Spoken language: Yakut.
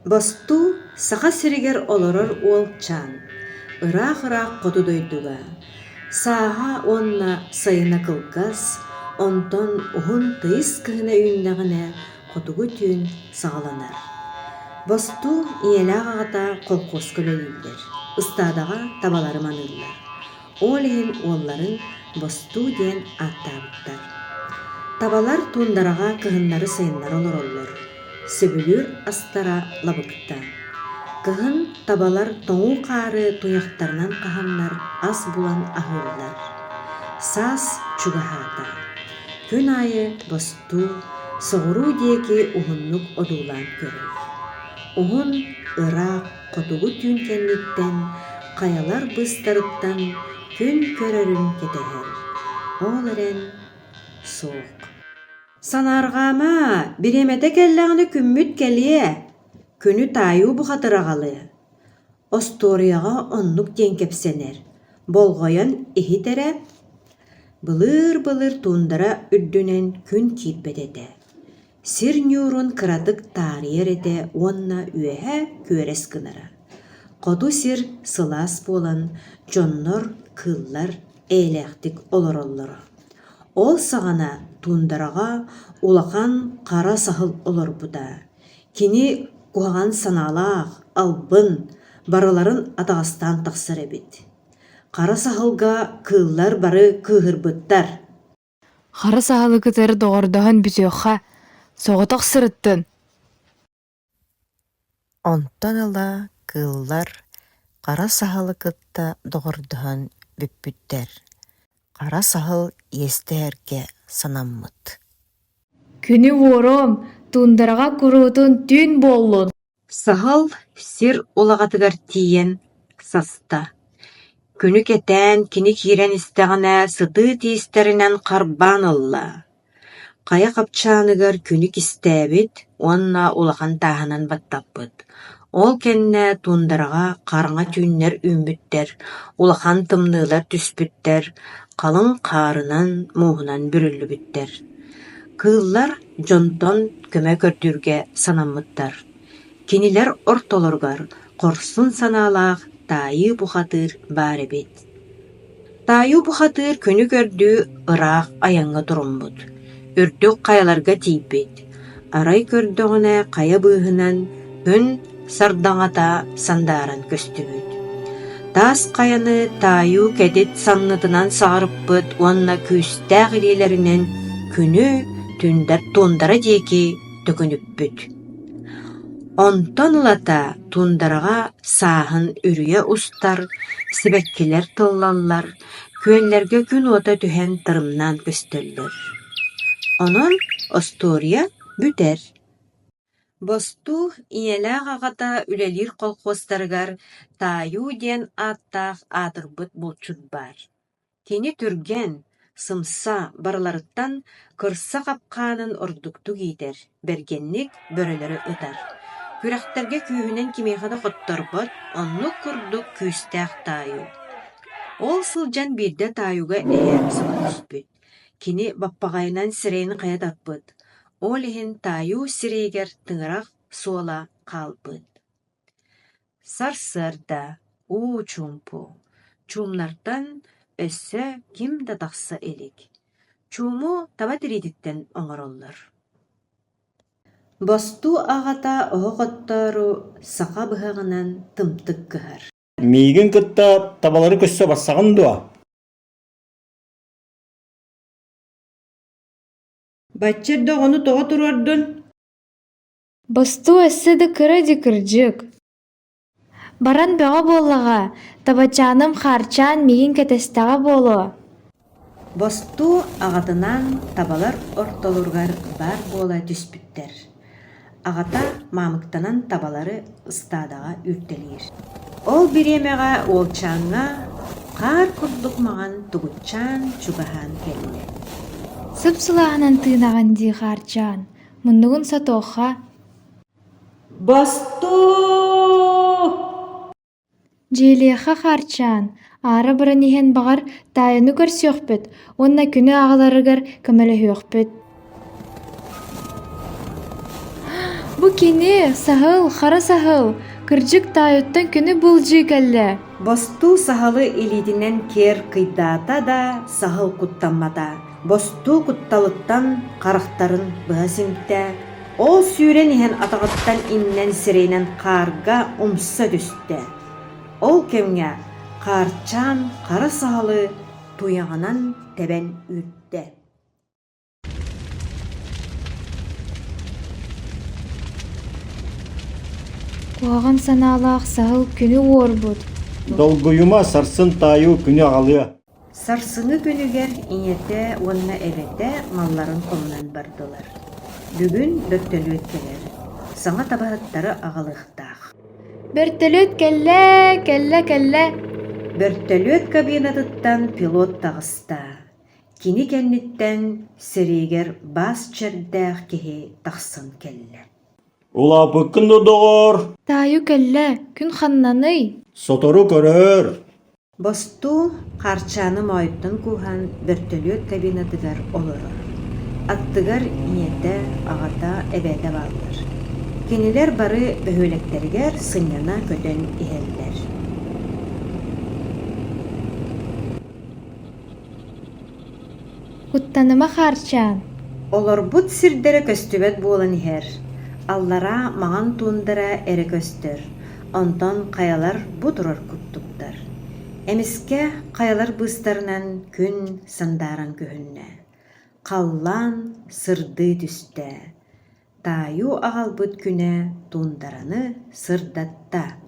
Бостуу Саха сиригэр олорор уолчаан, ыраах-ыраах хоту дойдуга, сааһа уонна сайына кылгас, онтон уһун тыйыс кыһына үүннэҕинэ хотугу түүн саҕаланар. Бостуу ийэлээх аҕата колхуоска үлэлииллэр, ыстаадаҕа табалары маныыллар. Ол иһин уолларын Бостуу диэн ааттаабыттар. Табалар туундараҕа кыһыннары-сайыннары олороллор, сөбүлүүр астара лабыкта. Кыһын табалар тоҥуу хаары туйахтарынан хаһаннар ас булан аһыыллар. Саас чугаһаата. Күн аайы Бостуу соҕуруу диэки уһуннук одуулаан көрөр. Уһун, ыраах хотугу түүн кэнниттэн хайалар быыстарыттан күн көрөрүн кэтэһэр, ол эрэн суох. Санаарҕаама, бириэмэтэ кэллэҕинэ күммүт кэлиэ, күнү таайыы бухатыр аҕалыа. Остуоруйаҕа оннук диэн кэпсэнэр, болҕойон иһит эрэ. Былыыр-былыр туундара үрдүнэн күн киирбэт этэ. Сир ньуурун кыратык таарыйар этэ уонна үөһэ күөрэс гынара. Хоту сир сылаас буолан, дьоннор, кыыллар эйэлээхтик олороллоро. Ол саҕана туундараҕа улахан хара саһыл олорбута. Кини куһаҕан санаалаах, албын, барыларын атаҕастаан тахсар эбит. Хара саһылга кыыллар бары кыыһырбыттар. Хара саһылы кытары доҕордоһон бүтүөххэ, соҕотох сырыттын Онтон ыла кыыллар хара саһылы кытта доҕордоһон бүппүттэр, хара саһыл иэстэһэргэ санаммыт. Күнү уоруом, туундараҕа куруутун түүн буоллун Саһыл сир улаҕатыгар тиийэн саста, күнү кэтээн кини киирэн истэҕинэ сытыы тиистэринэн харбаан ылла, хайа хапчааныгар күнү кистээбит уонна улахан тааһынан баттаппыт, ол кэннэ туундараҕа хараҥа түүннэр үүммүттэр, улахан тымныылар түспүттэр, халыҥ хаарынан, мууһунан бүрүллүбүттэр. Кыыллар дьонтон көмө көрдүүргэ санаммыттар. Кинилэр ортолоругар хорсун санаалаах Таайыы бухатыыр баар эбит. Таайыы бухатыыр күнү көрдүү ыраах айаҥҥа туруммут, үрдүк хайаларга тиийбит. Арай көрдөҕүнэ хайа быыһынан күн сардаҥата сандааран көстүбүт. Таас хайаны таайыы кэтит саннытынан саҕарыппыт уонна күүстээх илиилэринэн күнү түндэр туундара диэки төкүнүппүт. Онтон ылата туундараҕа сааһын үрүйэ устар, сибэккилэр тыллаллар, күөллэргэ күн уота түһэн тырымнаан көстөллөр. Онон остуоруйа бүтэр. Бостуу ийэлээх аҕата үлэлиир колхуостарыгар Таайуу диэн ааттаах аатырбыт булчут баар. Кини түргэн, сымса, барыларыттан кырса хапкаанын ордуктук иитэр, бэргэнник бөрөлөрү ытар. Күрэхтэргэ күүһүнэн кимиэхэ да хотторбот, оннук курдук күүстээх Таайуу. Ол сылдьан биирдэ Таайууга эһэ саба түспүт. Кини баппаҕайынан сирэйин хайа таппыт, ол иһин таайуу сирэйигэр тыҥырах суола хаалбыт. Сарсыарда уу чуумпу, чуумнартан өссө ким да тахса илик. Чууму таба тириититтэн оҥороллор. Бостуу аҕата оһох оттоору саха быһаҕынан тымтык кыһар. Миигин кытта табалары көссө барсаҕын дуо? Бачча эрдэ оҕону тоҕо туруордун? Бостуу өссө да кыра дии кырдьык. Баран бөҕө буоллаҕа, табачааным Хаарчаан миигин кэтэстэҕэ буолуо Бостуу аҕатынаан табалар ортолоругар баар буола түспүттэр. Аҕата маамыктанан табалары ыстаадаҕа үүртэлиир. Ол бириэмэҕэ уолчааҥҥа хаар курдук маҥан тугутчаан чугаһаан кэллэ. Сып-сылааһынан тыынаҕын дии Хаарчаан, муннугун сотуохха Бостуу! Дьиэлиэххэ Хаарчаан, аара баран иһэн баҕар таайаны көрсүөхпүт уонна күнү аҕаларыгар көмөлөһүөхпүт. Бу кини, саһыл, хара саһыл, кырдьык таайыттан күнү былдьыы кэллэ. Бостуу саһылы илиитинэн киэр кыйдаата да, саһыл куттаммата. Бостуу кутталыттан харахтарын быһа симтэ, ол сүүрэн иһэн атаҕыттан иҥнэн сирэйинэн хаарга умса түстэ. Ол кэмҥэ Хаарчаан хара саһылы туйаҕынан тэбэн үүрдэ. Куһаҕан санаалаах саһыл күнү уорбут. Долгуйума, сарсын таайыы күнү аҕалыа. Сарсыҥҥы күнүгэр ийэтэ уонна эбэтэ малларын хомунан бардылар. Бүгүн бөртөлүөт кэлэр, саҥа табаһыттары аҕалыахтаах. Бөртөлүөт кэллэ, кэллэ, кэллэ. Бөртөлүөт кабинатыттан пилот таҕыста. Кини кэнниттэн сэриигэр баас чэрдээх киһи тахсан кэллэ. Улааппыккын да доҕоор? Таайу кэллэ, күн ханнаный? Сотору көрөөр. Бостуу Хаарчааны моойуттан кууһан бөртөлүөт кабинатыгар олорор. Аттыгар ийэтэ, аҕата, эбээтэ бааллар. Кинилэр бары бөһүөлэктэригэр сынньана көтөн иһэллэр. Куттаныма Хаарчаан. Олорбут сирдэрэ көстүбэт буолан иһэр, аллараа маҥан туундара эрэ көстөр, онтон хайалар бу турар курдуктар. Эмискэ хайалар быыстарынан күн сандааран көһүннэ. Халлаан сырдыы түстэ. Таайуу аҕалбыт күнэ туундараны сырдатта.